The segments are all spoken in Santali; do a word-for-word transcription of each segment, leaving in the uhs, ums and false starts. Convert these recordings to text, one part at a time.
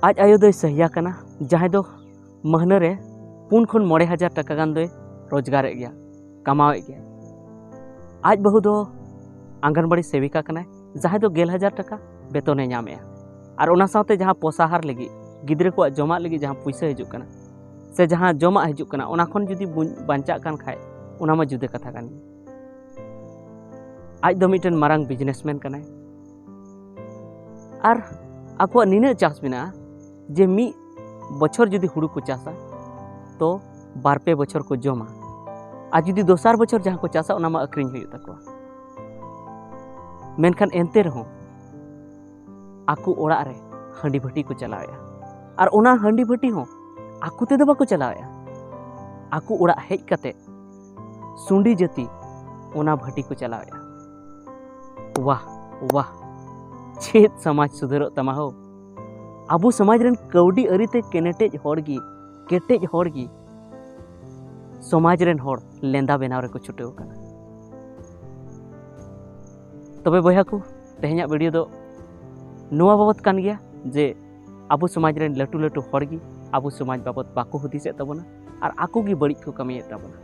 ᱟᱡ ᱟᱭᱳ ᱫᱚᱭ ᱥᱟᱹᱦᱤᱭᱟ ᱠᱟᱱᱟ, ᱡᱟᱦᱟᱸᱭ ᱫᱚ ᱢᱟᱹᱦᱱᱟᱹ ᱨᱮ ᱯᱩᱱ ᱠᱷᱚᱱ ᱢᱚᱬᱮ ᱦᱟᱡᱟᱨ ᱴᱟᱠᱟ ᱜᱟᱱ ᱫᱚᱭ ᱨᱳᱡᱽᱜᱟᱨᱮᱫ ᱜᱮᱭᱟ, ᱠᱟᱢᱟᱣᱮᱫ ᱜᱮᱭᱟ᱾ ᱟᱡ ᱵᱟᱹᱦᱩ ᱫᱚ ᱟᱝᱜᱟᱱᱵᱟᱲᱤ ᱥᱮᱵᱤᱠᱟ ᱠᱟᱱᱟᱭ, ᱡᱟᱦᱟᱸᱭ ᱫᱚ ᱜᱮᱞ ᱦᱟᱡᱟᱨ ᱴᱟᱠᱟ ᱵᱮᱛᱚᱱᱮ ᱧᱟᱢᱮᱜᱼᱟ᱾ ᱟᱨ ᱚᱱᱟ ᱥᱟᱶᱛᱮ ᱡᱟᱦᱟᱸ ᱯᱚᱥᱟᱦᱟᱨ ᱞᱟᱹᱜᱤᱫ, ᱜᱤᱫᱽᱨᱟᱹ ᱠᱚᱣᱟᱜ ᱡᱚᱢᱟᱜ ᱞᱟᱹᱜᱤᱫ ᱡᱟᱦᱟᱸ ᱯᱩᱭᱥᱟᱹ ᱦᱤᱡᱩᱜ ᱠᱟᱱᱟ, ᱥᱮ ᱡᱟᱦᱟᱸ ᱡᱚᱢᱟᱜ ᱦᱤᱡᱩᱜ ᱠᱟᱱᱟ, ᱚᱱᱟ ᱠᱷᱚᱱ ᱡᱩᱫᱤ ᱵᱩᱧ-, ᱵᱟᱧᱪᱟᱜ ᱠᱟᱱ ᱠᱷᱟᱡ, ᱚᱱᱟ ᱢᱟ ᱡᱩᱫᱟᱹ ᱠᱟᱛᱷᱟ ᱠᱟᱱ ᱜᱮ᱾ ᱟᱡ ᱫᱚ ᱢᱤᱫᱴᱮᱱ ᱢᱟᱨᱟᱝ ᱵᱤᱡᱽᱱᱮᱥᱢᱮᱱ ᱠᱟᱱᱟᱭ᱾ ᱟᱨ ᱟᱠᱚᱣᱟᱜ ᱱᱤᱱᱟᱹᱜ ᱪᱟᱥ ᱢᱮᱱᱟᱜᱼᱟ ᱡᱮ ᱢᱤᱫ ᱵᱚᱪᱷᱚᱨ ᱡᱩᱫᱤ ᱦᱩᱲᱩ ᱠᱚ ᱪᱟᱥᱟ, ᱛᱚ ᱵᱟᱨ ᱯᱮ ᱵᱚᱪᱷᱚᱨ ᱠᱚ ᱡᱚᱢᱟ᱾ ᱟᱨ ᱡᱩᱫᱤ ᱫᱚᱥᱟᱨ ᱵᱚᱪᱷᱚᱨ ᱡᱟᱦᱟᱸ ᱠᱚ ᱪᱟᱥᱟ, ᱚᱱᱟ ᱢᱟ ᱟᱹᱠᱷᱨᱤᱧ ᱦᱩᱭᱩᱜ ᱛᱟᱠᱚᱣᱟ᱾ ᱢᱮᱱᱠᱷᱟᱱ ᱮᱱᱛᱮ ᱨᱮᱦᱚᱸ ᱟᱠᱚ ᱚᱲᱟᱜ ᱨᱮ ᱦᱟᱺᱰᱤ ᱵᱷᱟᱹᱴᱤ ᱠᱚ ᱪᱟᱞᱟᱣᱮᱫᱼᱟ᱾ ᱟᱨ ᱚᱱᱟ ᱦᱟᱺᱰᱤ ᱵᱷᱟᱹᱴᱤ ᱦᱚᱸ ᱟᱠᱚ ᱛᱮᱫᱚ ᱵᱟᱠᱚ ᱪᱟᱞᱟᱣᱮᱫᱼᱟ, ᱟᱠᱚ ᱚᱲᱟᱜ ᱦᱮᱡ ᱠᱟᱛᱮ ᱥᱩᱸᱰᱤ ᱡᱟᱹᱛᱤ ᱚᱱᱟ ᱵᱷᱟᱹᱴᱤ ᱠᱚ ᱪᱟᱞᱟᱣᱮᱫᱼᱟ᱾ ᱣᱟᱦ, ᱣᱟᱦ, ᱪᱮᱫ ᱥᱚᱢᱟᱡᱽ ᱥᱩᱫᱷᱟᱹᱨᱚᱜ ᱛᱟᱢᱟ ᱦᱳ! ᱟᱵᱚ ᱥᱚᱢᱟᱡᱽ ᱨᱮᱱ ᱠᱟᱹᱣᱰᱤ ᱟᱹᱨᱤᱛᱮ ᱠᱮᱱᱮᱴᱮᱡ ᱦᱚᱲ ᱜᱮ, ᱠᱮᱴᱮᱡ ᱦᱚᱲ ᱜᱮ ᱥᱚᱢᱟᱡᱽ ᱨᱮᱱ ᱦᱚᱲ ᱞᱮᱸᱫᱟ ᱵᱮᱱᱟᱣ ᱨᱮᱠᱚ ᱪᱷᱩᱴᱟᱹᱣ ᱟᱠᱟᱱᱟ᱾ ᱛᱚᱵᱮ ᱵᱚᱭᱦᱟ ᱠᱚ, ᱛᱮᱦᱮᱧᱟᱜ ᱵᱷᱤᱰᱤᱭᱳ ᱫᱚ ᱱᱚᱣᱟ ᱵᱟᱵᱚᱛ ᱠᱟᱱ ᱜᱮᱭᱟ ᱡᱮ ᱟᱵᱚ ᱥᱚᱢᱟᱡᱽ ᱨᱮᱱ ᱞᱟᱹᱴᱩ ᱞᱟᱹᱴᱩ ᱦᱚᱲ ᱜᱮ ᱟᱵᱚ ᱥᱚᱢᱟᱡᱽ ᱵᱟᱵᱚᱛ ᱵᱟᱠᱚ ᱦᱩᱫᱤᱥᱮᱫ ᱛᱟᱵᱚᱱᱟ ᱟᱨ ᱟᱠᱚ ᱜᱮ ᱵᱟᱹᱲᱤᱡ ᱠᱚ ᱠᱟᱹᱢᱤᱭᱮᱫ ᱛᱟᱵᱚᱱᱟ᱾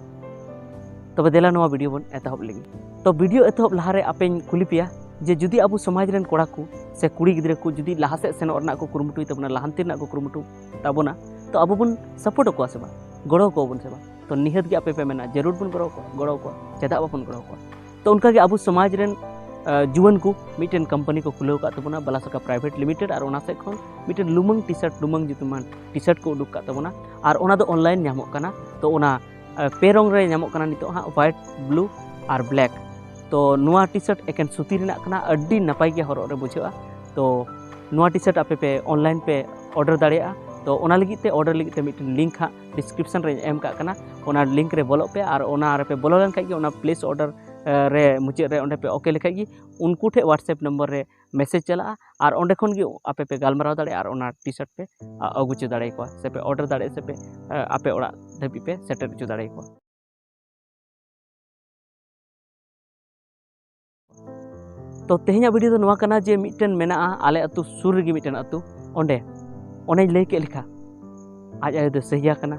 ᱛᱚᱵᱮ ᱫᱮᱞᱟ ᱱᱚᱣᱟ ᱵᱷᱤᱰᱤᱭᱳ ᱵᱚᱱ ᱮᱛᱚᱦᱚᱵ ᱞᱮᱜᱮ᱾ ᱛᱚ ᱵᱷᱤᱰᱤᱭᱳ ᱮᱛᱚᱦᱚᱵ ᱞᱟᱦᱟᱨᱮ ᱟᱯᱮᱧ ᱠᱩᱞᱤ ᱯᱮᱭᱟ ᱡᱮ ᱡᱩᱫᱤ ᱟᱵᱚ ᱥᱚᱢᱟᱡᱽ ᱨᱮᱱ ᱠᱚᱲᱟ ᱠᱚ ᱥᱮ ᱠᱩᱲᱤ ᱜᱤᱫᱽᱨᱟᱹ ᱠᱚ ᱡᱩᱫᱤ ᱞᱟᱦᱟ ᱥᱮᱫ ᱥᱮᱱᱚᱜ ᱨᱮᱱᱟᱜ ᱠᱚ ᱠᱩᱨᱩᱢᱩᱴᱩᱭ ᱛᱟᱵᱚᱱᱟ, ᱞᱟᱦᱟᱱᱛᱤ ᱨᱮᱱᱟᱜ ᱠᱚ ᱠᱩᱨᱩᱢᱩᱴᱩ ᱛᱟᱵᱚᱱᱟ, ᱛᱚ ᱟᱵᱚ ᱵᱚᱱ ᱥᱟᱯᱳᱨᱴ ᱟᱠᱚᱣᱟ ᱥᱮ ᱵᱟᱝ, ᱜᱚᱲᱚ ᱟᱠᱚᱣᱟ ᱵᱚᱱ ᱥᱮ ᱵᱟᱝ? ᱛᱚ ᱱᱤᱦᱟᱹᱛ ᱜᱮ ᱟᱯᱮ ᱯᱮ ᱢᱮᱱᱟ ᱡᱟᱹᱨᱩᱲ ᱵᱚᱱ ᱜᱚᱲᱚ ᱟᱠᱚᱣᱟ, ᱜᱚᱲᱚ ᱟᱠᱚᱣᱟ, ᱪᱮᱫᱟᱜ ᱵᱟᱵᱚᱱ ᱜᱚᱲᱚ ᱟᱠᱚᱣᱟ? ᱛᱚ ᱚᱱᱠᱟᱜᱮ ᱟᱵᱚ ᱥᱚᱢᱟᱡᱽ ᱨᱮᱱ ᱟᱸ, ᱡᱩᱣᱟᱹᱱ ᱠᱚ ᱢᱤᱫᱴᱮᱱ ᱠᱳᱢᱯᱟᱱᱤ ᱠᱚ ᱠᱷᱩᱞᱟᱹᱣ ᱟᱠᱟᱫ ᱛᱟᱵᱚᱱᱟ, ᱵᱟᱞᱟᱥᱟᱠᱟ ᱯᱨᱟᱭᱵᱷᱮᱴ ᱞᱤᱢᱤᱴᱮᱰ, ᱟᱨ ᱚᱱᱟ ᱥᱮᱫ ᱠᱷᱚᱱ ᱢᱤᱫᱴᱮᱱ ᱞᱩᱢᱟᱹᱝ ᱴᱤ ᱥᱟᱨᱴ, ᱞᱩᱢᱟᱹᱝ ᱧᱩᱛᱩᱢᱟᱱ ᱴᱤ ᱥᱟᱨᱴ ᱠᱚ ᱩᱰᱩᱠ ᱟᱠᱟᱫ ᱛᱟᱵᱚᱱᱟ᱾ ᱟᱨ ᱚᱱᱟ ᱫᱚ ᱚᱱᱞᱟᱭᱤᱱ ᱧᱟᱢᱚᱜ ᱠᱟᱱᱟ᱾ ᱛᱚ ᱚᱱᱟ ᱟᱸ, ᱯᱮ ᱨᱚᱝ ᱨᱮ ᱧᱟᱢᱚᱜ ᱠᱟᱱᱟ ᱱᱤᱛᱚᱜ ᱦᱟᱸᱜ, ᱦᱳᱣᱟᱭᱤᱴ, ᱵᱞᱩ ᱟᱨ ᱵᱞᱮᱠ᱾ ᱛᱚ ᱱᱚᱣᱟ ᱴᱤ ᱥᱟᱨᱴ ᱮᱠᱮᱱ ᱥᱩᱛᱤ ᱨᱮᱱᱟᱜ ᱠᱟᱱᱟ, ᱟᱹᱰᱤ ᱱᱟᱯᱟᱭ ᱜᱮ ᱦᱚᱨᱚᱜ ᱨᱮ ᱵᱩᱡᱷᱟᱹᱜᱼᱟ᱾ ᱛᱚ ᱱᱚᱣᱟ ᱴᱤ ᱥᱟᱨᱴ ᱟᱯᱮ ᱯᱮ ᱚᱱᱞᱟᱭᱤᱱ ᱯᱮ ᱚᱰᱟᱨ ᱫᱟᱲᱮᱭᱟᱜᱼᱟ᱾ ᱛᱚ ᱚᱱᱟ ᱞᱟᱹᱜᱤᱫ ᱛᱮ ᱚᱰᱟᱨ ᱞᱟᱹᱜᱤᱫ ᱛᱮ ᱢᱤᱫᱴᱮᱱ ᱞᱤᱝᱠ ᱦᱟᱸᱜ ᱰᱤᱥᱠᱨᱤᱯᱥᱚᱱ ᱨᱮᱧ ᱮᱢ ᱠᱟᱜ ᱠᱟᱱᱟ, ᱚᱱᱟ ᱞᱤᱝᱠ ᱨᱮ ᱵᱚᱞᱚᱜ ᱯᱮ ᱟᱨ ᱚᱱᱟ ᱨᱮᱯᱮ ᱵᱚᱞᱚ ᱞᱮᱱᱠᱷᱟᱡ ᱜᱮ ᱚᱱᱟ ᱯᱞᱮᱥ ᱚᱰᱟᱨ, ᱟᱸ, ᱨᱮ ᱢᱩᱪᱟᱹᱫ ᱨᱮ ᱚᱸᱰᱮ ᱯᱮ ᱳᱠᱮ ᱞᱮᱠᱷᱟᱡ ᱜᱮ ᱩᱱᱠᱩ ᱴᱷᱮᱡ WhatsApp ᱱᱚᱢᱵᱚᱨ ᱨᱮ ᱢᱮᱥᱮᱡᱽ ᱪᱟᱞᱟᱜᱼᱟ ᱟᱨ ᱚᱸᱰᱮ ᱠᱷᱚᱱ ᱜᱮ ᱟᱯᱮ ᱯᱮ ᱜᱟᱞᱢᱟᱨᱟᱣ ᱫᱟᱲᱮᱭᱟᱜᱼᱟ ᱟᱨ ᱚᱱᱟ ᱴᱤ ᱥᱟᱨᱴ ᱯᱮ, ᱟ, ᱟᱹᱜᱩ ᱦᱚᱪᱚ ᱫᱟᱲᱮᱭᱟᱠᱚᱣᱟ, ᱥᱮ ᱯᱮ ᱚᱰᱟᱨ ᱫᱟᱲᱮᱭᱟᱜᱼᱟ, ᱥᱮ ᱯᱮ, ᱟ, ᱟᱯᱮ ᱚᱲᱟᱜ ᱫᱷᱟᱹᱵᱤᱡ ᱯᱮ ᱥᱮᱴᱮᱨ ᱦᱚᱪᱚ ᱫᱟᱲᱮᱭᱟᱠᱚᱣᱟ᱾ ᱛᱚ ᱛᱮᱦᱮᱧᱟᱜ ᱵᱷᱤᱰᱤᱭᱳ ᱫᱚ ᱱᱚᱣᱟ ᱠᱟᱱᱟ ᱡᱮ ᱢᱤᱫᱴᱮᱱ ᱢᱮᱱᱟᱜᱼᱟ ᱟᱞᱮ ᱟᱹᱛᱩ ᱥᱩᱨ ᱨᱮᱜᱮ ᱢᱤᱫᱴᱮᱱ ᱟᱹᱛᱩ, ᱚᱸᱰᱮ ᱚᱱᱮᱧ ᱞᱟᱹᱭ ᱠᱮᱫ ᱞᱮᱠᱟ, ᱟᱡ ᱟᱭᱳ ᱫᱚ ᱥᱟᱹᱦᱤᱭᱟ ᱠᱟᱱᱟ,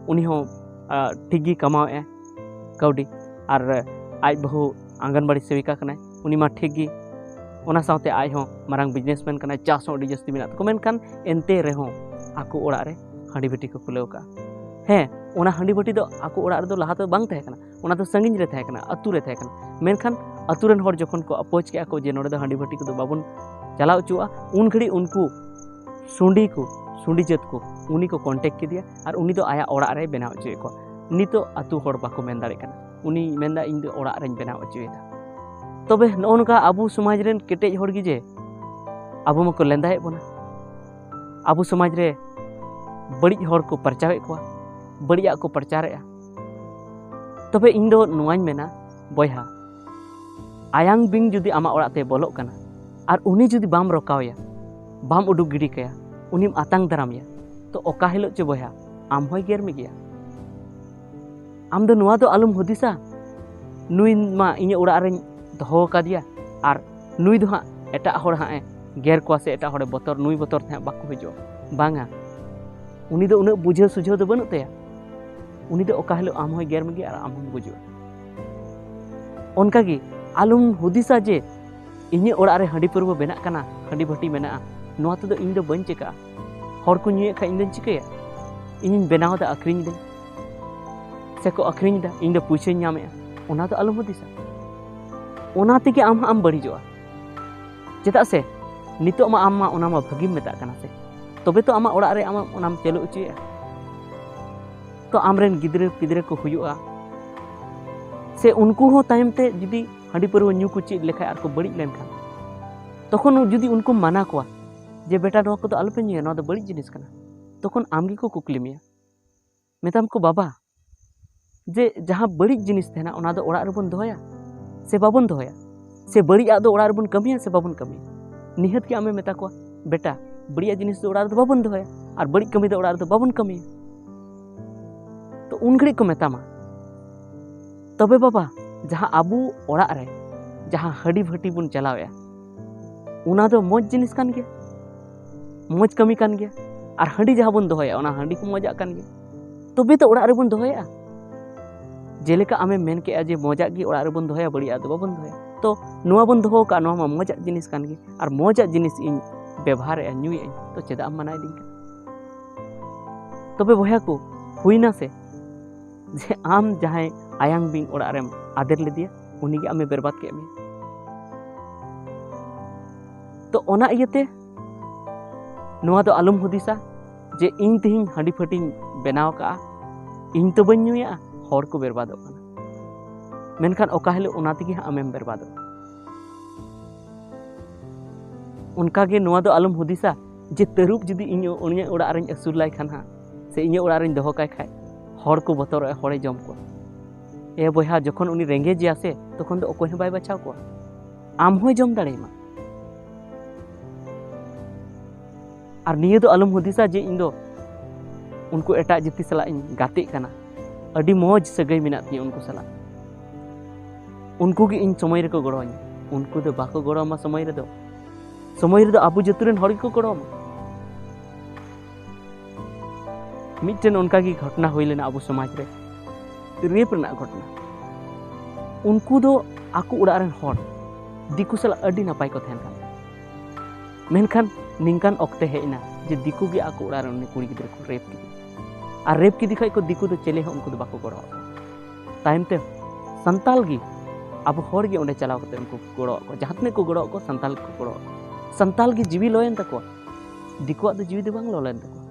ᱩᱱᱤ ᱦᱚᱸ ᱟᱨ ᱴᱷᱤᱠ ᱜᱮ ᱠᱟᱢᱟᱣᱮᱫᱼᱟᱭ ᱠᱟᱹᱣᱰᱤ, ᱟᱨ ᱟᱡ ᱵᱟᱹᱦᱩ ᱟᱝᱜᱟᱱᱵᱟᱲᱤ ᱥᱮᱵᱤᱠᱟ ᱠᱟᱱᱟᱭ, ᱩᱱᱤ ᱢᱟ ᱴᱷᱤᱠ ᱜᱮ᱾ ᱚᱱᱟ ᱥᱟᱶᱛᱮ ᱟᱡ ᱦᱚᱸ ᱢᱟᱨᱟᱝ ᱵᱤᱡᱽᱱᱮᱥᱢᱮᱱ ᱠᱟᱱᱟᱭ, ᱪᱟᱥ ᱦᱚᱸ ᱟᱹᱰᱤ ᱡᱟᱹᱥᱛᱤ ᱢᱮᱱᱟᱜ ᱛᱟᱠᱚ, ᱢᱮᱱᱠᱷᱟᱱ ᱮᱱᱛᱮ ᱨᱮᱦᱚᱸ ᱟᱠᱚ ᱚᱲᱟᱜ ᱨᱮ ᱦᱟᱺᱰᱤ ᱵᱷᱟᱹᱴᱤ ᱠᱚ ᱠᱷᱩᱞᱟᱹᱣ ᱠᱟᱜᱼᱟ᱾ ᱦᱮᱸ, ᱚᱱᱟ ᱦᱟᱺᱰᱤ ᱵᱷᱟᱹᱴᱤ ᱫᱚ ᱟᱠᱚ ᱚᱲᱟᱜ ᱨᱮᱫᱚ ᱞᱟᱦᱟ ᱫᱚ ᱵᱟᱝ ᱛᱟᱦᱮᱸ ᱠᱟᱱᱟ, ᱚᱱᱟ ᱫᱚ ᱥᱟᱺᱜᱤᱧ ᱨᱮ ᱛᱟᱦᱮᱸ ᱠᱟᱱᱟ, ᱟᱹᱛᱩ ᱨᱮ ᱛᱟᱦᱮᱸ ᱠᱟᱱᱟ᱾ ᱢᱮᱱᱠᱷᱟᱱ ᱟᱹᱛᱩ ᱨᱮᱱ ᱦᱚᱲ ᱡᱚᱠᱷᱚᱱ ᱠᱚ ᱟᱯᱳᱡᱽ ᱠᱮᱜᱼᱟ ᱠᱚ ᱡᱮ ᱱᱚᱰᱮ ᱫᱚ ᱦᱟᱺᱰᱤ ᱵᱷᱟᱹᱴᱤ ᱠᱚᱫᱚ ᱵᱟᱵᱚᱱ ᱪᱟᱞᱟᱣ ᱦᱚᱪᱚᱣᱟᱜᱼᱟ, ᱩᱱ ᱜᱷᱟᱹᱲᱤᱡ ᱩᱱᱠᱩ ᱥᱩᱸᱰᱤ ᱠᱚ, ᱥᱩᱸᱰᱤ ᱡᱟᱹᱛ ᱠᱚ, ᱩᱱᱤ ᱠᱚ ᱠᱚᱱᱴᱮᱠᱴ ᱠᱮᱫᱮᱭᱟ ᱟᱨ ᱩᱱᱤ ᱫᱚ ᱟᱭᱟᱜ ᱚᱲᱟᱜ ᱨᱮᱭ ᱵᱮᱱᱟᱣ ᱦᱚᱪᱚᱭᱮᱫ ᱠᱚᱣᱟ᱾ ᱱᱤᱛᱚᱜ ᱟᱹᱛᱩ ᱦᱚᱲ ᱵᱟᱠᱚ ᱢᱮᱱ ᱫᱟᱲᱮᱭᱟᱜ ᱠᱟᱱᱟ, ᱩᱱᱤ ᱢᱮᱱᱫᱟ, "ᱤᱧ ᱫᱚ ᱚᱲᱟᱜ ᱨᱮᱧ ᱵᱮᱱᱟᱣ ᱦᱚᱪᱚᱭᱮᱫᱟ᱾" ᱛᱚᱵᱮ ᱱᱚᱜᱼᱚ ᱱᱚᱝᱠᱟ ᱟᱵᱚ ᱥᱚᱢᱟᱡᱽ ᱨᱮᱱ ᱠᱮᱴᱮᱡ ᱦᱚᱲ ᱜᱮ ᱡᱮ ᱟᱵᱚ ᱢᱟᱠᱚ ᱞᱮᱸᱫᱟᱭᱮᱫ ᱵᱚᱱᱟ, ᱟᱵᱚ ᱥᱚᱢᱟᱡᱽ ᱨᱮ ᱵᱟᱹᱲᱤᱡ ᱦᱚᱲ ᱠᱚ ᱯᱟᱨᱪᱟᱣᱮᱫ ᱠᱚᱣᱟ, ᱵᱟᱹᱲᱤᱡᱟᱜ ᱠᱚ ᱯᱨᱚᱪᱟᱨᱮᱫᱼᱟ᱾ ᱛᱚᱵᱮ ᱤᱧ ᱫᱚ ᱱᱚᱣᱟᱧ ᱢᱮᱱᱟ, ᱵᱚᱭᱦᱟ, ᱟᱭᱟᱝ ᱵᱤᱧ ᱡᱩᱫᱤ ᱟᱢᱟᱜ ᱚᱲᱟᱜ ᱛᱮ ᱵᱚᱞᱚᱜ ᱠᱟᱱᱟ ᱟᱨ ᱩᱱᱤ ᱡᱩᱫᱤ ᱵᱟᱢ ᱨᱚᱠᱟᱣᱮᱭᱟ, ᱵᱟᱢ ᱩᱰᱩᱠ ᱜᱤᱰᱤ ᱠᱟᱭᱟ, ᱩᱱᱤᱢ ᱟᱛᱟᱝ ᱫᱟᱨᱟᱢᱮᱭᱟ, ᱛᱚ ᱚᱠᱟ ᱦᱤᱞᱳᱜ ᱪᱚ ᱵᱚᱭᱦᱟ ᱟᱢ ᱦᱚᱸᱭ ᱜᱮᱨ ᱢᱮᱜᱮᱭᱟ᱾ ᱟᱢ ᱫᱚ ᱱᱚᱣᱟ ᱫᱚ ᱟᱞᱚᱢ ᱦᱩᱫᱤᱥᱟ, ᱱᱩᱭ ᱢᱟ ᱤᱧᱟᱹᱜ ᱚᱲᱟᱜ ᱨᱮᱧ ᱫᱚᱦᱚ ᱟᱠᱟᱫᱮᱭᱟ ᱟᱨ ᱱᱩᱭ ᱫᱚ ᱦᱟᱸᱜ ᱮᱴᱟᱜ ᱦᱚᱲ ᱦᱟᱸᱜ ᱮ ᱜᱮᱨ ᱠᱚᱣᱟ ᱥᱮ ᱮᱴᱟᱜ ᱦᱚᱲᱮ ᱵᱚᱛᱚᱨ, ᱱᱩᱭ ᱵᱚᱛᱚᱨ ᱛᱮ ᱦᱟᱸᱜ ᱵᱟᱠᱚ ᱦᱤᱡᱩᱜᱼᱟ᱾ ᱵᱟᱝᱟ, ᱩᱱᱤ ᱫᱚ ᱩᱱᱟᱹᱜ ᱵᱩᱡᱷᱟᱹᱣ ᱥᱩᱡᱷᱟᱹᱣ ᱫᱚ ᱵᱟᱹᱱᱩᱜ ᱛᱟᱭᱟ᱾ ᱩᱱᱤ ᱫᱚ ᱚᱠᱟ ᱦᱤᱞᱳᱜ ᱟᱢ ᱦᱚᱸᱭ ᱜᱮᱨ ᱢᱮᱜᱮᱭᱟ ᱟᱨ ᱟᱢ ᱦᱚᱸᱢ ᱜᱩᱡᱩᱜᱼᱟ᱾ ᱚᱱᱠᱟᱜᱮ ᱟᱞᱚᱢ ᱦᱩᱫᱤᱥᱟ ᱡᱮ ᱤᱧᱟᱹᱜ ᱚᱲᱟᱜ ᱨᱮ ᱦᱟᱺᱰᱤ ᱯᱟᱹᱨᱣᱟᱹ ᱵᱮᱱᱟᱜ ᱠᱟᱱᱟ, ᱦᱟᱺᱰᱤ ᱵᱷᱟᱹᱴᱤ ᱢᱮᱱᱟᱜᱼᱟ, ᱱᱚᱣᱟ ᱛᱮᱫᱚ ᱤᱧ ᱫᱚ ᱵᱟᱹᱧ ᱪᱤᱠᱟᱹᱜᱼᱟ, ᱦᱚᱲ ᱠᱚ ᱧᱩᱭᱮᱫ ᱠᱷᱟᱱ ᱤᱧ ᱫᱚᱧ ᱪᱤᱠᱟᱹᱭᱟ? ᱤᱧᱤᱧ ᱵᱮᱱᱟᱣ ᱮᱫᱟ, ᱟᱹᱠᱷᱨᱤᱧ ᱮᱫᱟᱹᱧ, ᱥᱮᱠᱚ ᱟᱹᱠᱷᱨᱤᱧ ᱮᱫᱟ, ᱤᱧ ᱫᱚ ᱯᱩᱭᱥᱟᱹᱧ ᱧᱟᱢᱮᱫᱼᱟ, ᱚᱱᱟ ᱫᱚ ᱟᱞᱚᱢ ᱦᱩᱫᱤᱥᱟ᱾ ᱚᱱᱟ ᱛᱮᱜᱮ ᱟᱢ ᱦᱟᱸᱜ ᱮᱢ ᱵᱟᱹᱲᱤᱡᱚᱜᱼᱟ᱾ ᱪᱮᱫᱟᱜ ᱥᱮ ᱱᱤᱛᱚᱜ ᱢᱟ ᱟᱢ ᱢᱟ ᱚᱱᱟ ᱢᱟ ᱵᱷᱟᱹᱜᱤᱢ ᱢᱮᱛᱟᱜ ᱠᱟᱱᱟ ᱥᱮ, ᱛᱚᱵᱮ ᱛᱚ ᱟᱢᱟᱜ ᱚᱲᱟᱜ ᱨᱮ ᱟᱢ ᱚᱱᱟᱢ ᱪᱟᱹᱞᱩ ᱦᱚᱪᱚᱭᱮᱫᱼᱟ᱾ ᱛᱚ ᱟᱢᱨᱮᱱ ᱜᱤᱫᱽᱨᱟᱹ ᱯᱤᱫᱽᱨᱟᱹ ᱠᱚ ᱦᱩᱭᱩᱜᱼᱟ, ᱥᱮ ᱩᱱᱠᱩ ᱦᱚᱸ ᱛᱟᱭᱚᱢ ᱛᱮ ᱡᱩᱫᱤ ᱦᱟᱺᱰᱤ ᱯᱟᱹᱨᱣᱟᱹ ᱧᱩ ᱠᱚ ᱪᱮᱫ ᱞᱮᱠᱷᱟᱡ ᱟᱨ ᱠᱚ ᱵᱟᱹᱲᱤᱡ ᱞᱮᱱᱠᱷᱟᱱ, ᱛᱚᱠᱷᱚᱱ ᱡᱩᱫᱤ ᱩᱱᱠᱩᱢ ᱢᱟᱱᱟ ᱠᱚᱣᱟ ᱡᱮ, "ᱵᱮᱴᱟ, ᱱᱚᱣᱟ ᱠᱚᱫᱚ ᱟᱞᱚᱯᱮ ᱧᱩᱭᱟ, ᱱᱚᱣᱟ ᱫᱚ ᱵᱟᱹᱲᱤᱡ ᱡᱤᱱᱤᱥ ᱠᱟᱱᱟ", ᱛᱚᱠᱷᱚᱱ ᱟᱢ ᱜᱮᱠᱚ ᱠᱩᱠᱞᱤ ᱢᱮᱭᱟ, ᱢᱮᱛᱟᱢ ᱠᱚ, "ᱵᱟᱵᱟ, ᱡᱮ ᱡᱟᱦᱟᱸ ᱵᱟᱹᱲᱤᱡ ᱡᱤᱱᱤᱥ ᱛᱟᱦᱮᱱᱟ, ᱚᱱᱟ ᱫᱚ ᱚᱲᱟᱜ ᱨᱮᱵᱚᱱ ᱫᱚᱦᱚᱭᱟ ᱥᱮ ᱵᱟᱵᱚᱱ ᱫᱚᱦᱚᱭᱟ? ᱥᱮ ᱵᱟᱹᱲᱤᱡᱟᱜ ᱫᱚ ᱚᱲᱟᱜ ᱨᱮᱵᱚᱱ ᱠᱟᱹᱢᱤᱭᱟ ᱥᱮ ᱵᱟᱵᱚᱱ ᱠᱟᱹᱢᱤᱭᱟ?" ᱱᱤᱦᱟᱹᱛ ᱜᱮ ᱟᱢᱮ ᱢᱮᱛᱟ ᱠᱚᱣᱟ, "ᱵᱮᱴᱟ, ᱵᱟᱹᱲᱤᱡᱟᱜ ᱡᱤᱱᱤᱥ ᱫᱚ ᱚᱲᱟᱜ ᱨᱮᱫᱚ ᱵᱟᱵᱚᱱ ᱫᱚᱦᱚᱭᱟ ᱟᱨ ᱵᱟᱹᱲᱤᱡ ᱠᱟᱹᱢᱤ ᱫᱚ ᱚᱲᱟᱜ ᱨᱮᱫᱚ ᱵᱟᱵᱚᱱ ᱠᱟᱹᱢᱤᱭᱟ᱾" ᱛᱚ ᱩᱱ ᱜᱷᱟᱹᱲᱤᱡ ᱠᱚ ᱢᱮᱛᱟᱢᱟ, "ᱛᱚᱵᱮ ᱵᱟᱵᱟ, ᱡᱟᱦᱟᱸ ᱟᱵᱚ ᱚᱲᱟᱜ ᱨᱮ ᱡᱟᱦᱟᱸ ᱦᱟᱺᱰᱤ ᱵᱷᱟᱹᱴᱤ ᱵᱚᱱ ᱪᱟᱞᱟᱣᱮᱫᱼᱟ, ᱚᱱᱟ ᱫᱚ ᱢᱚᱡᱽ ᱡᱤᱱᱤᱥ ᱠᱟᱱ ᱜᱮᱭᱟ, ᱢᱚᱡᱽ ᱠᱟᱹᱢᱤ ᱠᱟᱱ ᱜᱮᱭᱟ᱾ ᱟᱨ ᱦᱟᱺᱰᱤ ᱡᱟᱦᱟᱸ ᱵᱚᱱ ᱫᱚᱦᱚᱭᱟ, ᱚᱱᱟ ᱦᱟᱺᱰᱤ ᱦᱚᱸ ᱢᱚᱡᱟᱜ ᱠᱟᱱ ᱜᱮᱭᱟ᱾ ᱛᱚᱵᱮ ᱛᱚ ᱚᱲᱟᱜ ᱨᱮᱵᱚᱱ ᱫᱚᱦᱚᱭᱟ᱾ ᱡᱮᱞᱮᱠᱟ ᱟᱢᱮᱢ ᱢᱮᱱ ᱠᱮᱜᱼᱟ ᱡᱮ ᱢᱚᱡᱟᱜ ᱜᱮ ᱚᱲᱟᱜ ᱨᱮᱵᱚᱱ ᱫᱚᱦᱚᱭᱟ, ᱵᱟᱹᱲᱤᱡᱟᱜ ᱫᱚ ᱵᱟᱵᱚᱱ ᱫᱚᱦᱚᱭᱟ᱾ ᱛᱚ ᱱᱚᱣᱟ ᱵᱚᱱ ᱫᱚᱦᱚ ᱟᱠᱟᱫ, ᱱᱚᱣᱟ ᱢᱟ ᱢᱚᱡᱟᱜ ᱡᱤᱱᱤᱥ ᱠᱟᱱ ᱜᱮ, ᱟᱨ ᱢᱚᱡᱟᱜ ᱡᱤᱱᱤᱥ ᱤᱧ ᱵᱮᱵᱚᱦᱟᱨᱮᱜᱼᱟ, ᱧᱩᱭᱮᱜᱼᱟᱹᱧ, ᱛᱚ ᱪᱮᱫᱟᱜ ᱮᱢ ᱢᱟᱱᱟᱭᱮᱫᱤᱧ ᱠᱟᱱᱟ? ᱛᱚᱵᱮ ᱵᱚᱭᱦᱟ ᱠᱚ, ᱦᱩᱭᱱᱟ ᱥᱮ ᱡᱮ ᱟᱢ ᱡᱟᱦᱟᱸᱭ ᱟᱭᱟᱝ ᱵᱤᱧ ᱚᱲᱟᱜ ᱨᱮᱢ ᱟᱫᱮᱨ ᱞᱮᱫᱮᱭᱟ, ᱩᱱᱤᱜᱮ ᱟᱢᱮ ᱵᱮᱨᱵᱟᱫ ᱠᱮᱫ ᱢᱮᱭᱟ᱾ ᱛᱚ ᱚᱱᱟ ᱤᱭᱟᱹᱛᱮ ᱱᱚᱣᱟ ᱫᱚ ᱟᱞᱚᱢ ᱦᱩᱫᱤᱥᱟ ᱡᱮ ᱤᱧ ᱛᱮᱦᱮᱧ ᱦᱟᱺᱰᱤ ᱯᱷᱟᱹᱴᱤᱧ ᱵᱮᱱᱟᱣ ᱠᱟᱜᱼᱟ, ᱤᱧ ᱛᱚ ᱵᱟᱹᱧ ᱧᱩᱭᱟ, ᱦᱚᱲ ᱠᱚ ᱵᱮᱨᱵᱟᱫᱚᱜ ᱠᱟᱱᱟ᱾ ᱢᱮᱱᱠᱷᱟᱱ ᱚᱠᱟ ᱦᱤᱞᱳᱜ ᱚᱱᱟ ᱛᱮᱜᱮ ᱦᱟᱸᱜ ᱟᱢᱮᱢ ᱵᱮᱨᱵᱟᱫᱚᱜᱼᱟ᱾ ᱚᱱᱠᱟᱜᱮ ᱱᱚᱣᱟ ᱫᱚ ᱟᱞᱚᱢ ᱦᱩᱫᱤᱥᱟ ᱡᱮ ᱛᱟᱹᱨᱩᱵ ᱡᱩᱫᱤ ᱤᱧ ᱩᱱᱤᱭᱟᱜ ᱚᱲᱟᱜ ᱨᱤᱧ ᱟᱹᱥᱩᱞ ᱞᱟᱭ ᱠᱷᱟᱱ ᱦᱟᱸᱜ, ᱥᱮ ᱤᱧᱟᱹᱜ ᱚᱲᱟᱜ ᱨᱤᱧ ᱫᱚᱦᱚ ᱠᱟᱭ ᱠᱷᱟᱡ, ᱦᱚᱲ ᱠᱚ ᱵᱚᱛᱚᱨᱚᱜᱼᱟ, ᱦᱚᱲᱮ ᱡᱚᱢ ᱠᱚᱣᱟ᱾ ᱮ ᱵᱚᱭᱦᱟ, ᱡᱚᱠᱷᱚᱱ ᱩᱱᱤ ᱨᱮᱸᱜᱮᱡᱮᱭᱟ ᱥᱮ, ᱛᱚᱠᱷᱚᱱ ᱫᱚ ᱚᱠᱚᱭ ᱦᱚᱸ ᱵᱟᱭ ᱵᱟᱪᱷᱟᱣ ᱠᱚᱣᱟ, ᱟᱢ ᱦᱚᱸᱭ ᱡᱚᱢ ᱫᱟᱲᱮᱭᱟᱢᱟ᱾ ᱟᱨ ᱱᱤᱭᱟᱹ ᱫᱚ ᱟᱞᱚᱢ ᱦᱩᱫᱤᱥᱟ ᱡᱮ ᱤᱧ ᱫᱚ ᱩᱱᱠᱩ ᱮᱴᱟᱜ ᱡᱟᱹᱛᱤ ᱥᱟᱞᱟᱜ ᱤᱧ ᱜᱟᱛᱮᱜ ᱠᱟᱱᱟ, ᱟᱹᱰᱤ ᱢᱚᱡᱽ ᱥᱟᱹᱜᱟᱹᱭ ᱢᱮᱱᱟᱜ ᱛᱤᱧᱟᱹ ᱩᱱᱠᱩ ᱥᱟᱞᱟᱜ, ᱩᱱᱠᱩ ᱜᱮ ᱤᱧ ᱥᱚᱢᱚᱭ ᱨᱮᱠᱚ ᱜᱚᱲᱚ ᱟᱹᱧᱟ᱾ ᱩᱱᱠᱩ ᱫᱚ ᱵᱟᱠᱚ ᱜᱚᱲᱚ ᱟᱢᱟ ᱥᱚᱢᱚᱭ ᱨᱮᱫᱚ᱾ ᱥᱚᱢᱚᱭ ᱨᱮᱫᱚ ᱟᱵᱚ ᱡᱟᱹᱛ ᱨᱮᱱ ᱦᱚᱲ ᱜᱮᱠᱚ ᱜᱚᱲᱚ ᱟᱢᱟ᱾ ᱢᱤᱫᱴᱮᱱ ᱚᱱᱠᱟᱜᱮ ᱜᱷᱚᱴᱚᱱᱟ ᱦᱩᱭ ᱞᱮᱱᱟ ᱟᱵᱚ ᱥᱚᱢᱟᱡᱽ ᱨᱮ, ᱨᱮᱯ ᱨᱮᱱᱟᱜ ᱜᱷᱚᱴᱚᱱᱟ᱾ ᱩᱱᱠᱩ ᱫᱚ ᱟᱠᱚ ᱚᱲᱟᱜ ᱨᱮᱱ ᱦᱚᱲ ᱫᱤᱠᱩ ᱥᱟᱞᱟᱜ ᱟᱹᱰᱤ ᱱᱟᱯᱟᱭ ᱠᱚ ᱛᱟᱦᱮᱱ ᱠᱟᱱ ᱛᱟᱦᱮᱸᱫ᱾ ᱢᱮᱱᱠᱷᱟᱱ ᱱᱤᱝᱠᱟᱱ ᱚᱠᱛᱮ ᱦᱮᱡ ᱮᱱᱟ ᱡᱮ ᱫᱤᱠᱩ ᱜᱮ ᱟᱠᱚ ᱚᱲᱟᱜ ᱨᱮ ᱩᱱᱤ ᱠᱩᱲᱤ ᱜᱤᱫᱽᱨᱟᱹ ᱠᱚ ᱨᱮᱯ ᱠᱮᱫᱮᱭᱟ᱾ ᱟᱨ ᱨᱮᱯ ᱠᱮᱫᱮ ᱠᱷᱟᱡ ᱠᱚ, ᱫᱤᱠᱩ ᱫᱚ ᱪᱮᱞᱮ ᱦᱚᱸ ᱩᱱᱠᱩ ᱫᱚ ᱵᱟᱠᱚ ᱜᱚᱲᱚ ᱟᱠᱚ᱾ ᱛᱟᱭᱚᱢ ᱛᱮ ᱥᱟᱱᱛᱟᱞ ᱜᱮ, ᱟᱵᱚ ᱦᱚᱲ ᱜᱮ ᱚᱸᱰᱮ ᱪᱟᱞᱟᱣ ᱠᱟᱛᱮ ᱩᱱᱠᱩ ᱠᱚ ᱜᱚᱲᱚ ᱟᱠᱚ, ᱡᱟᱦᱟᱸ ᱛᱤᱱᱟᱹᱜ ᱠᱚ ᱜᱚᱲᱚ ᱟᱠᱚ, ᱥᱟᱱᱛᱟᱞ ᱜᱮᱠᱚ ᱜᱚᱲᱚ ᱟᱠᱚ᱾ ᱥᱟᱱᱛᱟᱞ ᱜᱮ ᱡᱤᱣᱤ ᱞᱚᱭᱮᱱ ᱛᱟᱠᱚᱣᱟ, ᱫᱤᱠᱩᱣᱟᱜ ᱫᱚ ᱡᱤᱣᱤ ᱫᱚ ᱵᱟᱝ ᱞᱚ ᱞᱮᱱ ᱛᱟᱠᱚᱣᱟ᱾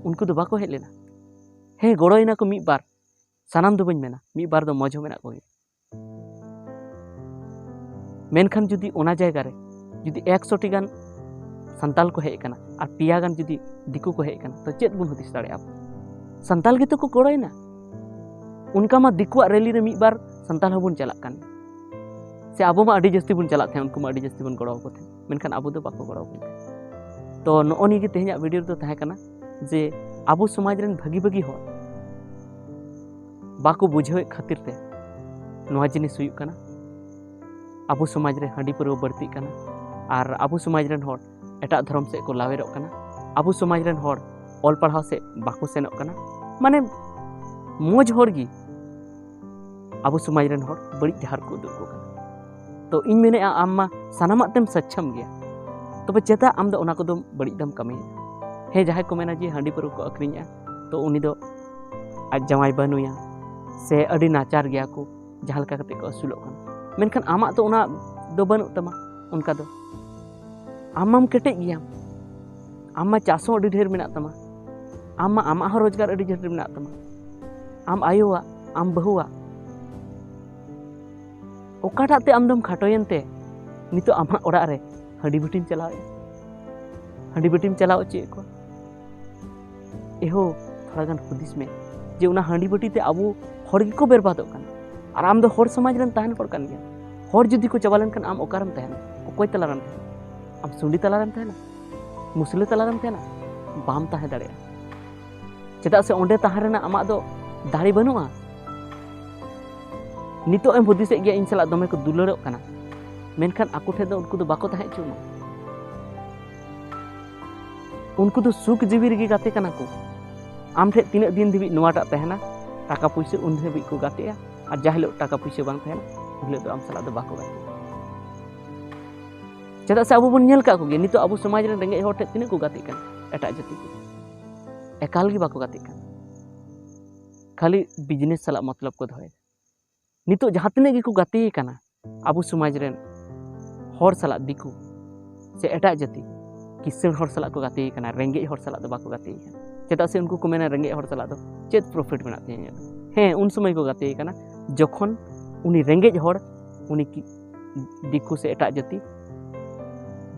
ᱩᱱᱠᱩ ᱫᱚ ᱵᱟᱠᱚ ᱦᱮᱡ ᱞᱮᱱᱟ᱾ ᱦᱮᱸ, ᱜᱚᱲᱚᱭᱮᱱᱟ ᱠᱚ ᱢᱤᱫ ᱵᱟᱨ, ᱥᱟᱱᱟᱢ ᱫᱚ ᱵᱟᱹᱧ ᱢᱮᱱᱟ, ᱢᱤᱫ ᱵᱟᱨ ᱫᱚ ᱢᱚᱡᱽ ᱦᱚᱸ ᱢᱮᱱᱟᱜ ᱠᱚᱜᱮᱭᱟ᱾ ᱢᱮᱱᱠᱷᱟᱱ ᱡᱩᱫᱤ ᱚᱱᱟ ᱡᱟᱭᱜᱟ ᱨᱮ ᱡᱩᱫᱤ ᱮᱠᱥᱚ ᱴᱤ ᱜᱟᱱ ᱥᱟᱱᱛᱟᱞ ᱠᱚ ᱦᱮᱡ ᱟᱠᱟᱱᱟ ᱟᱨ ᱯᱮᱭᱟ ᱜᱟᱱ ᱡᱩᱫᱤ ᱫᱤᱠᱩ ᱠᱚ ᱦᱮᱡ ᱟᱠᱟᱱᱟ, ᱛᱚ ᱪᱮᱫ ᱵᱚᱱ ᱦᱩᱫᱤᱥ ᱫᱟᱲᱮᱭᱟᱜᱼᱟ ᱟᱵᱚ? ᱥᱟᱱᱛᱟᱞ ᱜᱮᱛᱚ ᱠᱚ ᱜᱚᱲᱚᱭᱮᱱᱟ᱾ ᱚᱱᱠᱟ ᱢᱟ ᱫᱤᱠᱩᱣᱟᱜ ᱨᱮᱞᱤ ᱨᱮ ᱢᱤᱫ ᱵᱟᱨ ᱥᱟᱱᱛᱟᱞ ᱦᱚᱸᱵᱚᱱ ᱪᱟᱞᱟᱜ ᱠᱟᱱ, ᱥᱮ ᱟᱵᱚ ᱢᱟ ᱟᱹᱰᱤ ᱡᱟᱹᱥᱛᱤ ᱵᱚᱱ ᱪᱟᱞᱟᱜ ᱛᱟᱦᱮᱸᱫ, ᱩᱱᱠᱩ ᱢᱟ ᱟᱹᱰᱤ ᱡᱟᱹᱥᱛᱤ ᱵᱚᱱ ᱜᱚᱲᱚ ᱟᱠᱚ ᱛᱟᱦᱮᱸᱫ, ᱢᱮᱱᱠᱷᱟᱱ ᱟᱵᱚ ᱫᱚ ᱵᱟᱠᱚ ᱜᱚᱲᱚ ᱟᱵᱚᱱ ᱛᱟᱦᱮᱸᱫ᱾ ᱛᱚ ᱱᱚᱜᱼᱚ ᱱᱤᱭᱟᱹ ᱜᱮ ᱛᱮᱦᱮᱧᱟᱜ ᱵᱷᱤᱰᱤᱭᱳ ᱨᱮᱫᱚ ᱛᱟᱦᱮᱸ ᱠᱟᱱᱟ ᱡᱮ ᱟᱵᱚ ᱥᱚᱢᱟᱡᱽ ᱨᱮᱱ ᱵᱷᱟᱹᱜᱤ ᱵᱷᱟᱹᱜᱤ ᱦᱚᱲ ᱵᱟᱠᱚ ᱵᱩᱡᱷᱟᱹᱣᱮᱫ ᱠᱷᱟᱹᱛᱤᱨ ᱛᱮ ᱱᱚᱣᱟ ᱡᱤᱱᱤᱥ ᱦᱩᱭᱩᱜ ᱠᱟᱱᱟ᱾ ᱟᱵᱚ ᱥᱚᱢᱟᱡᱽ ᱨᱮ ᱦᱟᱺᱰᱤ ᱯᱟᱹᱨᱣᱟᱹ ᱵᱟᱹᱲᱛᱤᱜ ᱠᱟᱱᱟ ᱟᱨ ᱟᱵᱚ ᱥᱚᱢᱟᱡᱽ ᱨᱮᱱ ᱦᱚᱲ ᱮᱴᱟᱜ ᱫᱷᱚᱨᱚᱢ ᱥᱮᱫ ᱠᱚ ᱞᱟᱣᱮᱨᱚᱜ ᱠᱟᱱᱟ᱾ ᱟᱵᱚ ᱥᱚᱢᱟᱡᱽ ᱨᱮᱱ ᱦᱚᱲ ᱚᱞ ᱯᱟᱲᱦᱟᱣ ᱥᱮᱫ ᱵᱟᱠᱚ ᱥᱮᱱᱚᱜ ᱠᱟᱱᱟ᱾ ᱢᱟᱱᱮ ᱢᱚᱡᱽ ᱦᱚᱲ ᱜᱮ ᱟᱵᱚ ᱥᱚᱢᱟᱡᱽ ᱨᱮᱱ ᱦᱚᱲ ᱵᱟᱹᱲᱤᱡ ᱰᱟᱦᱟᱨ ᱠᱚ ᱩᱫᱩᱜ ᱟᱠᱚ ᱠᱟᱱᱟ᱾ ᱛᱚ ᱤᱧ ᱢᱮᱱᱮᱫᱼᱟ, ᱟᱢ ᱢᱟ ᱥᱟᱱᱟᱢᱟᱜ ᱛᱮᱢ ᱥᱚᱪᱪᱷᱚᱢ ᱜᱮᱭᱟ, ᱛᱚᱵᱮ ᱪᱮᱫᱟᱜ ᱟᱢ ᱫᱚ ᱚᱱᱟ ᱠᱚᱫᱚ ᱵᱟᱹᱲᱤᱡ ᱫᱚᱢ ᱠᱟᱹᱢᱤᱭᱮᱫᱟ? ᱦᱮᱸ, ᱡᱟᱦᱟᱸᱭ ᱠᱚ ᱢᱮᱱᱟ ᱡᱮ ᱦᱟᱺᱰᱤ ᱯᱟᱹᱣᱨᱟᱹ ᱠᱚ ᱟᱹᱠᱷᱨᱤᱧᱮᱜᱼᱟ, ᱛᱚ ᱩᱱᱤ ᱫᱚ ᱟᱡ ᱡᱟᱶᱟᱭ ᱵᱟᱹᱱᱩᱭᱟ ᱥᱮ ᱟᱹᱰᱤ ᱱᱟᱪᱟᱨ ᱜᱮᱭᱟ ᱠᱚ, ᱡᱟᱦᱟᱸ ᱞᱮᱠᱟ ᱠᱟᱛᱮ ᱠᱚ ᱟᱹᱥᱩᱞᱚᱜ ᱠᱟᱱᱟ᱾ ᱢᱮᱱᱠᱷᱟᱱ ᱟᱢᱟᱜ ᱫᱚ ᱚᱱᱟ ᱫᱚ ᱵᱟᱹᱱᱩᱜ ᱛᱟᱢᱟ᱾ ᱚᱱᱠᱟ ᱫᱚ ᱟᱢ ᱢᱟᱢ ᱠᱮᱴᱮᱡ ᱜᱮᱭᱟᱢ, ᱟᱢ ᱢᱟ ᱪᱟᱥ ᱦᱚᱸ ᱟᱹᱰᱤ ᱰᱷᱮᱨ ᱢᱮᱱᱟᱜ ᱛᱟᱢᱟ, ᱟᱢ ᱢᱟ ᱟᱢᱟᱜ ᱦᱚᱸ ᱨᱳᱡᱽᱜᱟᱨ ᱟᱹᱰᱤ ᱰᱷᱮᱨ ᱢᱮᱱᱟᱜ ᱛᱟᱢᱟ, ᱟᱢ ᱟᱭᱳᱣᱟᱜ, ᱟᱢ ᱵᱟᱹᱦᱩᱣᱟᱜ᱾ ᱚᱠᱟᱴᱟᱜ ᱛᱮ ᱟᱢ ᱫᱚᱢ ᱠᱷᱟᱴᱚᱭᱮᱱ ᱛᱮ ᱱᱤᱛᱚᱜ ᱟᱢᱟᱜ ᱚᱲᱟᱜ ᱨᱮ ᱦᱟᱺᱰᱤ ᱵᱷᱟᱹᱴᱤᱢ ᱪᱟᱞᱟᱣᱮᱫᱼᱟ, ᱦᱟᱺᱰᱤ ᱵᱷᱟᱹᱴᱤᱢ ᱪᱟᱞᱟᱣ ᱦᱚᱪᱚᱭᱮᱫ ᱠᱚᱣᱟ? ᱮᱦᱳ, ᱛᱷᱚᱲᱟ ᱜᱟᱱ ᱦᱩᱫᱤᱥ ᱢᱮ ᱡᱮ ᱚᱱᱟ ᱦᱟᱺᱰᱤ ᱵᱷᱟᱹᱴᱤ ᱛᱮ ᱟᱵᱚ ᱦᱚᱲ ᱜᱮᱠᱚ ᱵᱮᱨᱵᱟᱫᱚᱜ ᱠᱟᱱᱟ᱾ ᱟᱨ ᱟᱢ ᱫᱚ ᱦᱚᱲ ᱥᱚᱢᱟᱡᱽ ᱨᱮᱱ ᱛᱟᱦᱮᱱ ᱦᱚᱲ ᱠᱟᱱ ᱜᱮᱭᱟᱢ᱾ ᱦᱚᱲ ᱡᱩᱫᱤ ᱠᱚ ᱪᱟᱵᱟ ᱞᱮᱱᱠᱷᱟᱱ ᱟᱢ ᱚᱠᱟᱨᱮᱢ ᱛᱟᱦᱮᱱᱟ? ᱚᱠᱚᱭ ᱛᱟᱞᱟᱨᱮᱢ ᱛᱟᱦᱮᱱᱟ? ᱟᱢ ᱥᱩᱸᱰᱤ ᱛᱟᱞᱟᱨᱮᱢ ᱛᱟᱦᱮᱱᱟ? ᱢᱩᱥᱞᱟᱹ ᱛᱟᱞᱟᱨᱮᱢ ᱛᱟᱦᱮᱱᱟ? ᱵᱟᱢ ᱛᱟᱦᱮᱸ ᱫᱟᱲᱮᱭᱟᱜᱼᱟ᱾ ᱪᱮᱫᱟᱜ ᱥᱮ ᱚᱸᱰᱮ ᱛᱟᱦᱮᱸ ᱨᱮᱱᱟᱜ ᱟᱢᱟᱜ ᱫᱚ ᱫᱟᱲᱮ ᱵᱟᱹᱱᱩᱜᱼᱟ᱾ ᱱᱤᱛᱚᱜ ᱮᱢ ᱦᱩᱫᱤᱥᱮᱫ ᱜᱮᱭᱟ ᱤᱧ ᱥᱟᱞᱟᱜ ᱫᱚᱢᱮ ᱠᱚ ᱫᱩᱞᱟᱹᱲᱚᱜ ᱠᱟᱱᱟ, ᱢᱮᱱᱠᱷᱟᱱ ᱟᱠᱚ ᱴᱷᱮᱱ ᱫᱚ ᱩᱱᱠᱩ ᱫᱚ ᱵᱟᱠᱚ ᱛᱟᱦᱮᱸ ᱦᱚᱪᱚ ᱟᱢᱟ᱾ ᱩᱱᱠᱩ ᱫᱚ ᱥᱩᱠ ᱡᱤᱣᱤ ᱨᱮᱜᱮ ᱜᱟᱛᱮ ᱠᱟᱱᱟ ᱠᱚ᱾ ᱟᱢ ᱴᱷᱮᱱ ᱛᱤᱱᱟᱹᱜ ᱫᱤᱱ ᱫᱷᱟᱹᱵᱤᱡ ᱱᱚᱣᱟᱴᱟᱜ ᱛᱟᱦᱮᱱᱟ, ᱴᱟᱠᱟ ᱯᱩᱭᱥᱟᱹ, ᱩᱱ ᱫᱷᱟᱹᱵᱤᱡ ᱠᱚ ᱜᱟᱛᱮᱜᱼᱟ᱾ ᱟᱨ ᱡᱟᱦᱟᱸ ᱦᱤᱞᱳᱜ ᱴᱟᱠᱟ ᱯᱩᱭᱥᱟᱹ ᱵᱟᱝ ᱛᱟᱦᱮᱱᱟ, ᱩᱱ ᱦᱤᱞᱳᱜ ᱫᱚ ᱟᱢ ᱥᱟᱞᱟᱜ ᱫᱚ ᱵᱟᱠᱚ ᱜᱟᱛᱮᱜᱼᱟ᱾ ᱪᱮᱫᱟᱜ ᱥᱮ ᱟᱵᱚ ᱵᱚᱱ ᱧᱮᱞ ᱠᱟᱜ ᱠᱚᱜᱮᱭᱟ, ᱱᱤᱛᱚᱜ ᱟᱵᱚ ᱥᱚᱢᱟᱡᱽ ᱨᱮᱱ ᱨᱮᱸᱜᱮᱡ ᱦᱚᱲ ᱴᱷᱮᱱ ᱛᱤᱱᱟᱹᱜ ᱠᱚ ᱜᱟᱛᱮᱜ ᱠᱟᱱᱟ ᱮᱴᱟᱜ ᱡᱟᱹᱛᱤ ᱠᱚ, ᱮᱠᱟᱞ ᱜᱮ ᱵᱟᱠᱚ ᱜᱟᱛᱮᱜ ᱠᱟᱱᱟ᱾ ᱠᱷᱟᱹᱞᱤ ᱵᱤᱡᱽᱱᱮᱥ ᱥᱟᱞᱟᱜ ᱢᱚᱛᱞᱚᱵ ᱠᱚ ᱫᱚᱦᱚᱭᱮᱫᱟ᱾ ᱱᱤᱛᱚᱜ ᱡᱟᱦᱟᱸ ᱛᱤᱱᱟᱹᱜ ᱜᱮᱠᱚ ᱜᱟᱛᱮ ᱠᱟᱱᱟ ᱟᱵᱚ ᱥᱚᱢᱟᱡᱽ ᱨᱮᱱ ᱦᱚᱲ ᱥᱟᱞᱟᱜ, ᱫᱤᱠᱩ ᱥᱮ ᱮᱴᱟᱜ ᱡᱟᱹᱛᱤ, ᱠᱤᱥᱟᱹᱬ ᱦᱚᱲ ᱥᱟᱞᱟᱜ ᱠᱚ ᱜᱟᱛᱮ ᱠᱟᱱᱟ, ᱨᱮᱸᱜᱮᱡ ᱦᱚᱲ ᱥᱟᱞᱟᱜ ᱫᱚ ᱵᱟᱠᱚ ᱜᱟᱛᱮ ᱠᱟᱱᱟ᱾ ᱪᱮᱫᱟᱜ ᱥᱮ ᱩᱱᱠᱩ ᱠᱚ ᱢᱮᱱᱟ ᱨᱮᱸᱜᱮᱡ ᱦᱚᱲ ᱥᱟᱞᱟᱜ ᱫᱚ ᱪᱮᱫ ᱯᱨᱚᱯᱷᱤᱴ ᱢᱮᱱᱟᱜ ᱛᱤᱧᱟᱹ ᱤᱧᱟᱹᱜ ᱫᱚ? ᱦᱮᱸ, ᱩᱱ ᱥᱚᱢᱚᱭ ᱠᱚ ᱜᱟᱛᱮ ᱠᱟᱱᱟ ᱡᱚᱠᱷᱚᱱ ᱩᱱᱤ ᱨᱮᱸᱜᱮᱡ ᱦᱚᱲ ᱩᱱᱤ ᱠᱤ-, ᱫᱤᱠᱩ ᱥᱮ ᱮᱴᱟᱜ ᱡᱟᱹᱛᱤ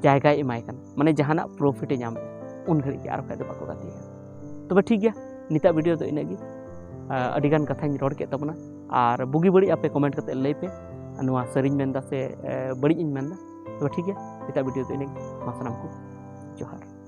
ᱡᱟᱭᱜᱟᱭ ᱮᱢᱟᱭ ᱠᱟᱱᱟ, ᱢᱟᱱᱮ ᱡᱟᱦᱟᱱᱟᱜ ᱯᱨᱚᱯᱷᱤᱴ ᱮ ᱧᱟᱢ ᱮᱫᱟ, ᱩᱱ ᱜᱷᱟᱹᱲᱤᱡ ᱜᱮ, ᱟᱨ ᱵᱟᱠᱷᱟᱡ ᱫᱚ ᱵᱟᱠᱚ ᱜᱟᱛᱮ ᱠᱟᱱᱟ᱾ ᱛᱚᱵᱮ ᱴᱷᱤᱠ ᱜᱮᱭᱟ, ᱱᱤᱛᱟᱜ ᱵᱷᱤᱰᱤᱭᱳ ᱫᱚ ᱤᱱᱟᱹᱜ ᱜᱮ᱾ ᱟᱸ, ᱟᱹᱰᱤᱜᱟᱱ ᱠᱟᱛᱷᱟᱧ ᱨᱚᱲ ᱠᱮᱫ ᱛᱟᱵᱚᱱᱟ, ᱟᱨ ᱵᱩᱜᱤ ᱵᱟᱹᱲᱤᱡ ᱟᱯᱮ ᱠᱚᱢᱮᱱᱴ ᱠᱟᱛᱮ ᱞᱟᱹᱭ ᱯᱮ, ᱱᱚᱣᱟ ᱥᱟᱹᱨᱤᱧ ᱢᱮᱱᱫᱟ ᱥᱮ, ᱮ, ᱵᱟᱹᱲᱤᱡ ᱤᱧ ᱢᱮᱱᱫᱟ᱾ ᱛᱚᱵᱮ ᱴᱷᱤᱠ ᱜᱮᱭᱟ, ᱱᱤᱛᱟᱜ ᱵᱷᱤᱰᱤᱭᱳ ᱫᱚ ᱤᱱᱟᱹᱜ ᱜᱮ᱾ ᱢᱟ ᱥᱟᱱᱟᱢ ᱠᱚ ᱡᱚᱦᱟᱨ᱾